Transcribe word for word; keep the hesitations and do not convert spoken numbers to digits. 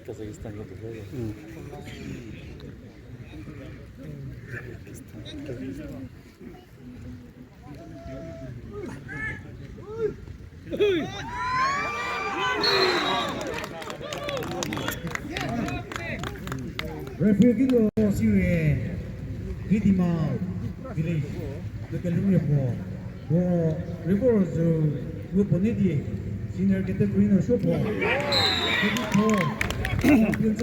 Kazakhstan ko. Referee kinu sirei, Kidima Village, Kekelhou Repo, puo Repo Rozu, Ruopuo Neidie, senior category nu supuo, Kekelhou, champion